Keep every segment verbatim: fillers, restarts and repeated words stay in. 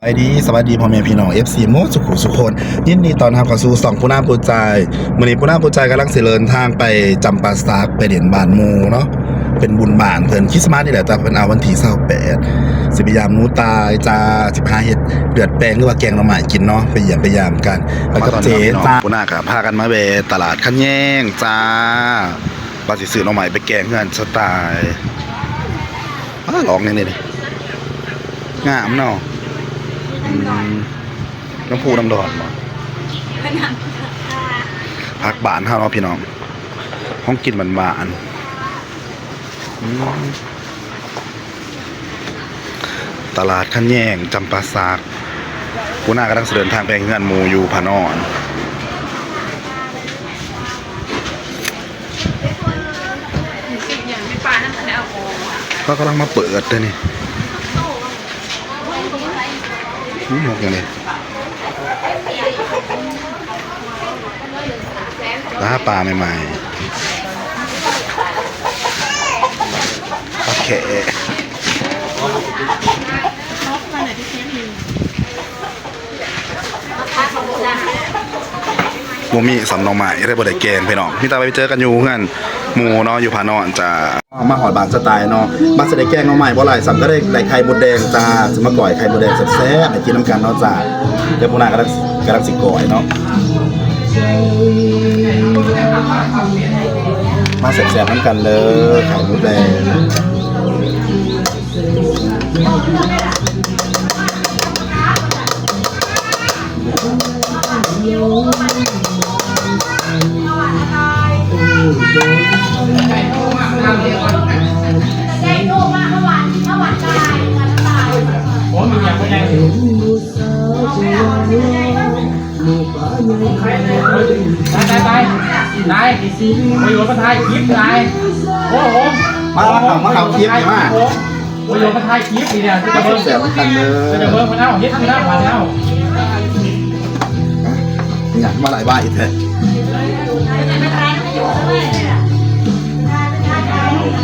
สบายดี สวัสดีพ่อแม่พี่น้อง เอฟซี หมู่สุขุสุคน ยินดีต้อนรับเข้าสู่ช่องปูนาปูใจ มื้อนี้ปูนาปูใจกำลังสิเดินทางไปจำปาสัก ไปเล่นบ้านหมู่เนาะ เป็นบุญบ้านเพิ่นคริสต์มาสนี่แหละ แต่เพิ่นเอาวันที่ซาวแปด สิไปยามหนูตายจ้า สิไปหาเฮ็ดเลือดแปลงหรือว่าแกงหน่อไม้กินเนาะ ไปเยี่ยมไปยามกัน ไปกับเจ๊จ้า ปูนาก็พากันมาแวะตลาดคะแยงจ้า ว่าสิซื้อหน่อไม้ไปแกงเฮือนสไตล์ อ้า ดอกนี่นี่ งามเนาะ อืม น้ำพุน้ำดอนบ่ ผักบ้านเฮาเนาะพี่น้อง ของกินบ้านๆ อืม ตลาดคะแยง จำปาสัก ปูนากำลังสิเดินทางไปเฮือนหมู่อยู่ผาหนอน เขากำลังมาเปิดเลยนี่ อืม หมกอย่างนี้ ปลา ปลาใหม่ๆ ปลาแขะ บ่มีสำหน่อไม้ ได้บ่ได้แกงพี่น้อง มีแต่ไปเจอกันอยู่เฮือนหมู่เนาะ อยู่ผาหนอนจ้า มาฮอดบ้านสไตล์เนาะ มาสิได้แกงหน่อไม้บ่หลาย สำก็ได้ ได้ไข่มดแดงจ้า สิมาก้อยไข่มดแดงแซ่บๆ ให้กินนำกันเนาะจ้า เดี๋ยวปูนากำลัง กำลังสิก้อยเนาะ มาแซ่บๆ นำกันเลย ไข่มดแดง ไปไปไป นาย นาย ประโยชน์มาถ่ายคลิป นาย โอ้โห มา มา มา เอาคลิป มา ประโยชน์มาถ่ายคลิปนี่เนี่ย มาแซ่บๆ กันเด้อ เดี๋ยวเบิ่งมันเอา เฮ็ดมันเอา มาแล้ว อยากมาหลายบ้านอีกแท้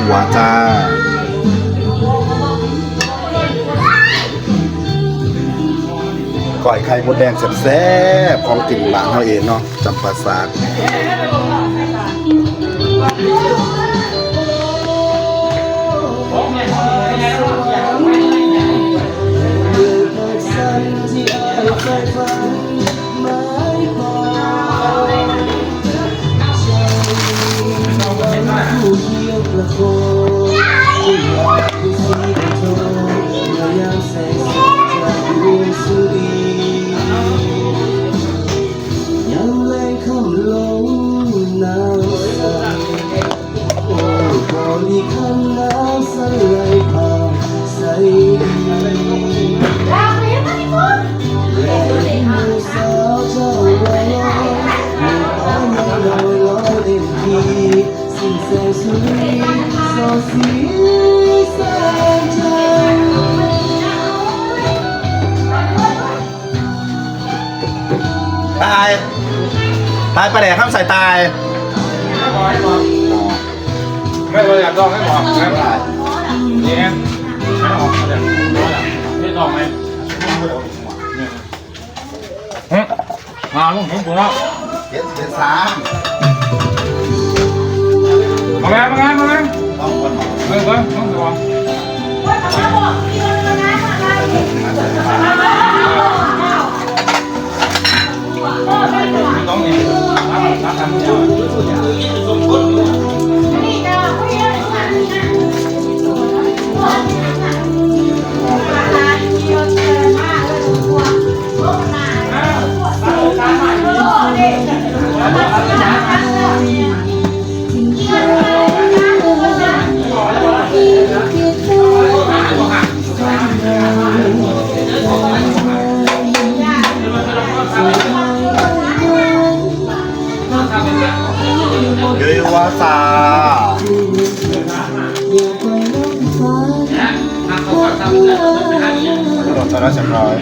หัวจ้า ก้อยไข่มดแดงแซ่บๆ ของกินบ้านเฮาเองเนาะ จำปาสัก ตาย ตาย ปลาแดกคำใส่ตาย ไม่เลยอยากลองให้หมอนะ นี่ไง ไม่ออกเลย ไม่ลองไหม หึ มาลูกผมปวดแล้ว เจ็ด เจ็ด สาม มาแล้ว มาแล้ว มาแล้ว ต้องคนหมอ เออ เออ ต้องระวัง เยอะว่าซา ตลอดสาระสำร้อย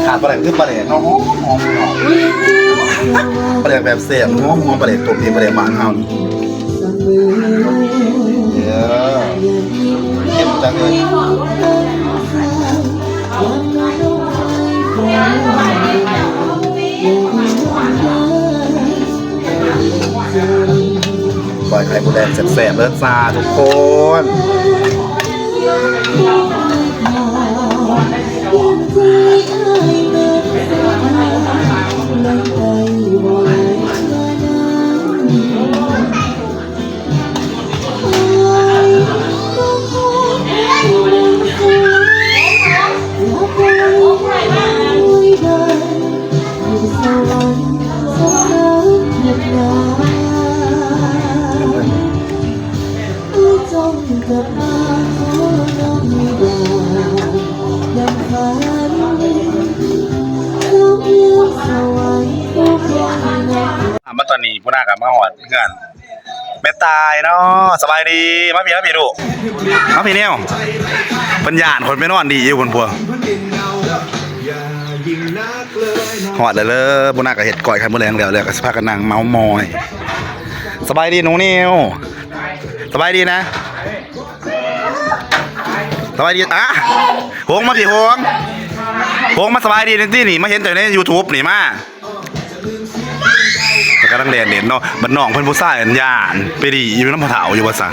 ขาดปลาแดกคือปลาแดกเนาะ หอมๆ เนาะ ปลาแดกแบบแซ่บ หอมๆ ปลาแดกต้มนี่ ปลาแดกบ้านเฮานี่ จังเลย ก้อยไข่มดแดงแซ่บๆเด้อจ้าทุกคน อ่ะมาตอนนี้พวกน้ากับมาหอดเพื่อน แม่ตายเนาะ สบายดี มาพี่ มาพี่ลูก มาพี่แนว เพิ่นย่านคนไปนอนดีอยู่บนพัว หอดแล้วเด้อ พวกน้าก็เฮ็ดก้อยไข่มดแดงแล้ว แล้วก็สิพากันนั่งเมาส์มอย สบายดีหนูนิว สบายดีนะ สบายดี อ่ะ โฮงมาพี่โฮง โฮงมาสบายดีนี่ตินี่ มาเห็นแต่ใน YouTube นี่มา แต่กำลังแล่นเล่นเนาะ บัดน้องเพิ่นผู้ชายอันย่าน ไปดีอยู่นำพ่อเฒ่าอยู่ว่าซั่น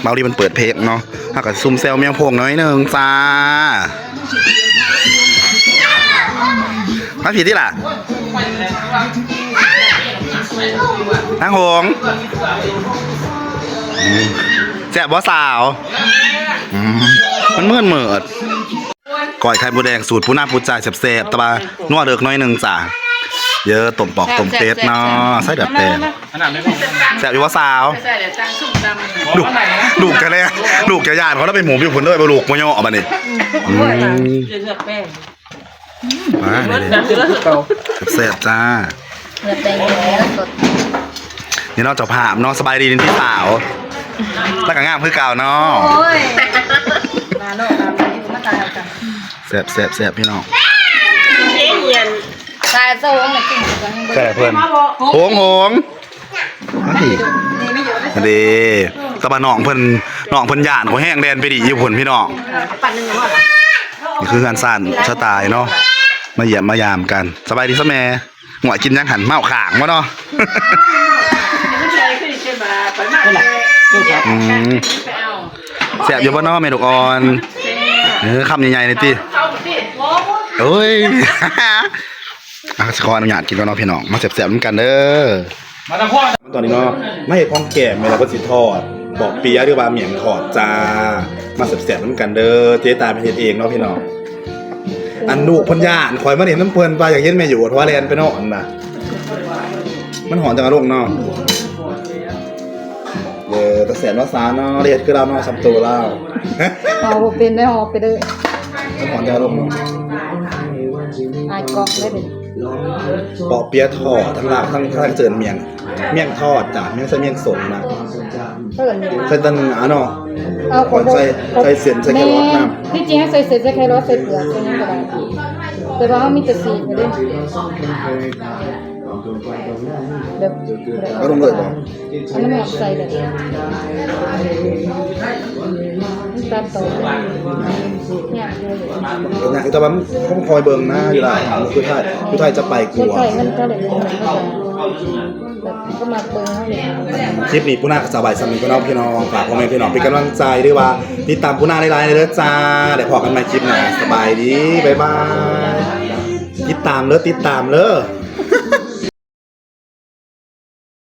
เบาดีมันเปิดเพลงเนาะ เฮาก็ซุ่มแซวแมวโพงน้อยหนึ่งจ้า มาพี่ติล่ะ นางโฮง อืม แซ่บบ่สาว อืม มันเหมือนเหมือด ก้อยไข่มดแดงสูตรผู้หน้าผู้จ่ายแซ่บๆ แต่ว่านัวเลิกหน้อยหนึ่งจ้ะ เยอะต้มปอกต้มเป็ดเนาะ ใส่ดัดแปลง แซ่บอยู่ว่าสาว ใส่เดี๋ยวจ้างซุ่มตำ ลูก ลูกจะแลลูกจะย่านเขาแล้วไปหมูอยู่พุ่นเลยบ่ลูกบ่ย่อบัดนี้ อืม เดี๋ยวเลือกแป้ง มาเลย เดี๋ยวเลือกเก่า แซ่บๆจ้า เลือกแป้งเยอะๆสด นี่เนาะเจ้าภาพเนาะ สบายดีพี่สาว แล้วก็งามคือเก่าเนาะ โอ้ย มาโลกมาอยู่มาตายเอากัน แซ่บแซ่บแซ่บพี่น้อง เย็น ตายโซ่งเลยกินกัน แซ่บเพิ่น โฮงโฮง มาสิ นี่ไม่อยู่ เด้ แต่ว่าน้องเพิ่น น้องเพิ่นย่านเขาแห้งแดนไปดีอยู่พุ่นพี่น้อง ปั่นหนึ่งหรือเปล่า นี่คือเฮือนซ่านสไตล์เนาะ มาเยี่ยมมายามกัน สบายดีซะแม่ หัวกินยังหันเมาข่างวะเนาะ อืม แซ่บอยู่บ่เนาะแม่ลูกอ่อน เออ คำใหญ่ๆเลยติ เอ้ย อ่ะ ขออนุญาตกินก่อนเนาะพี่น้อง มาแซ่บๆนำกันเด้อ มาตะพอด ตอนนี้เนาะ มาเฮ็ดของแกมแม่นแล้วก็สิทอด ปอกเปี๊ยะหรือว่าเมี่ยงทอดจ้า มาแซ่บๆนำกันเด้อ เจ๊ตายมาเฮ็ดเองเนาะพี่น้อง อันลูกเพิ่นย่าน ข่อยมาเล่นนำเพิ่นว่าอยากเห็นแม่อยู่ เพราะว่าแล่นไปนอนน่ะ มันหอนจังอารมณ์เนาะ เออ แต่แสนว่าซาเนาะ เฮ็ดคือเราเนาะ สามตัวเรา เอาบ่เป็นได้ออกไปเลย มันหอนจังอารมณ์เนาะ อายกล้องได้เป็น ปอกเปี๊ยะทอด ทั้งลาบ ทั้ง ทั้งเจิญเมี่ยง เมี่ยงทอดจ้ะ เมี่ยงใส่เมี่ยงสดนะ เพิ่น ใส่แตะเนื้อเนาะ เอา ก่อนใส่ ใส่เส้น ใส่แครอทนำ แม่น ที่จริงใส่เส้น ใส่แครอท ใส่เปลือก ใส่หยังก็ได้ แต่ว่าเฮามีแต่สีกเด้ แบบ เอาลงเลยบ่ อันนั้นมันใส่เลย มันตัดต่อเนี่ย เป็นหยังแต่ว่ามันคงคอยเบิ่งนะ อยู่ล่ะ คือไทย คือไทยจะไปกลัว ใช่ๆมันก็เลยเป็นแบบนั้น แบบก็มาเบิ่งเขาเลย คลิปนี้ผู้น่าก็สบายสามีก็น้องพี่น้อง ฝากพ่อแม่พี่น้องเป็นกำลังใจด้วยว่า ติดตามผู้น่าหลายๆเด้อจ้า เดี๋ยวพบกันใหม่คลิปหน้า สบายดี บ๊ายบาย ติดตามเด้อ ติดตามเด้อ